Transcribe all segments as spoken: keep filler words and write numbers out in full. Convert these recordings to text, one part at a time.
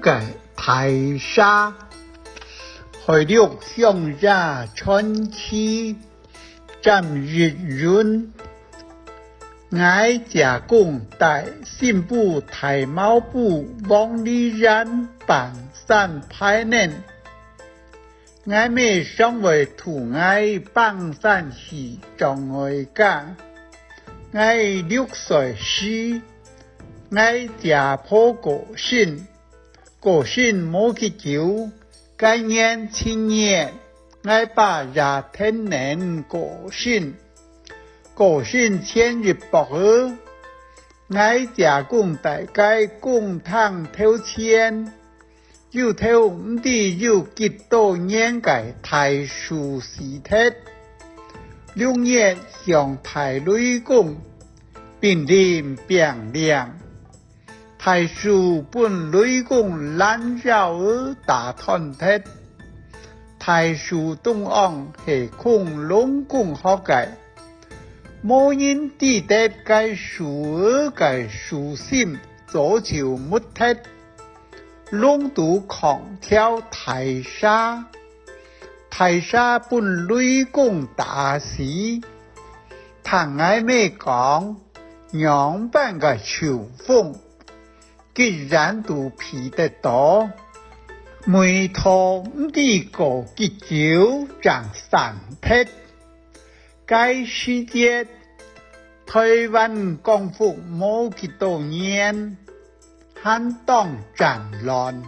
个大社。海陸鄉野傳奇，詹益雲。𠊎姐公戴新埔大茅埔黃梨園半山排呢。 𠊎姆常會渡𠊎放山去張外家。𠊎六歲時，𠊎姐婆過身。過身無幾久，該年七月，𠊎爸也跈等過身。過身前一駁仔，𠊎姐公戴該公廳頭前， 有頭毋知有幾多年个大樹死忒。六月響大雷公，瀕臨拚嶺。大樹分雷公攔腰仔打斷忒。大樹中央係恐龍公學个，無人知得該樹仔个樹心早就沒忒。 龍肚囥條大蛇，大蛇分雷公打死。聽𠊎姆講，仰般个秋風，既然都避得到，尾土毋知過幾久正散忒。 該時節，臺灣光復無幾多年，還當戰亂，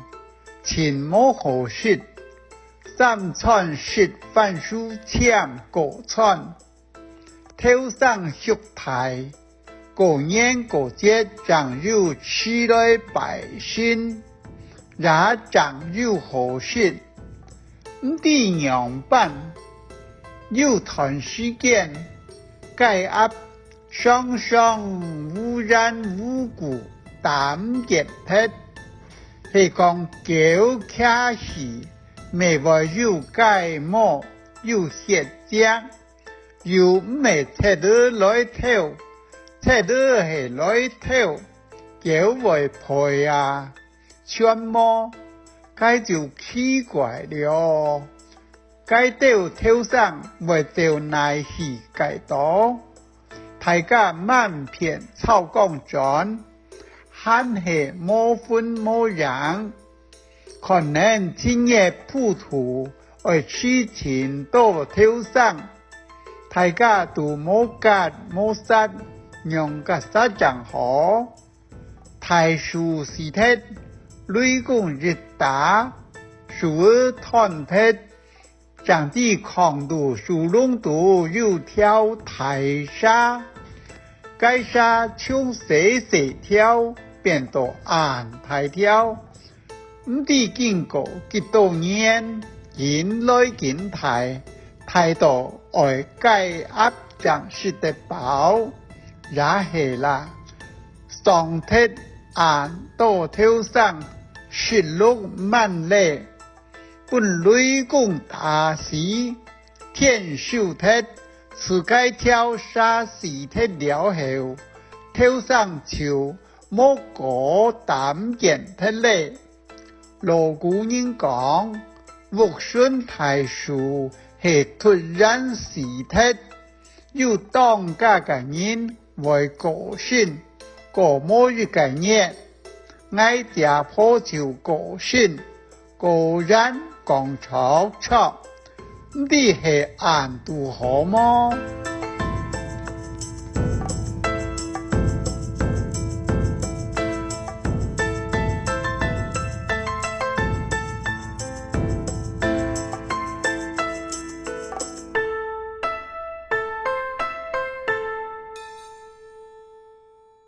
盡無好食，三餐食番薯簽過餐。頭生畜大， 過年過節正有市來拜神，也正有好食。毋知仰般，有段時間，雞鴨常常無緣無故打毋見忒，係講狗擎去，乜會有雞毛，有血跡。 又毋係賊仔來偷，賊仔係來偷，狗會賠啊，全無，該就奇怪了。該兜頭生會走哪去該到？大家滿片草缸轉，還係無分無影。 看等七月普渡，愛飼盡多頭牲，大家都無割無殺，仰結煞正好？大樹死忒，雷公一打，樹仔斷忒， 正知囥在樹籠肚有條大蛇，該蛇從細細條變到恁大條，毋知經過幾多年，緊來緊大，大到愛雞鴨正食得飽，也係啦，傷忒恁多頭牲，食六萬咧。 分雷公打死，天收忒，自該條蛇死忒了後，頭牲就無過打毋見忒咧。老古人講，屋脣大樹係突然死忒，有當家个人 會過身，過無一個月，𠊎姐婆就過身，果然講著著，毋知係恁堵好無？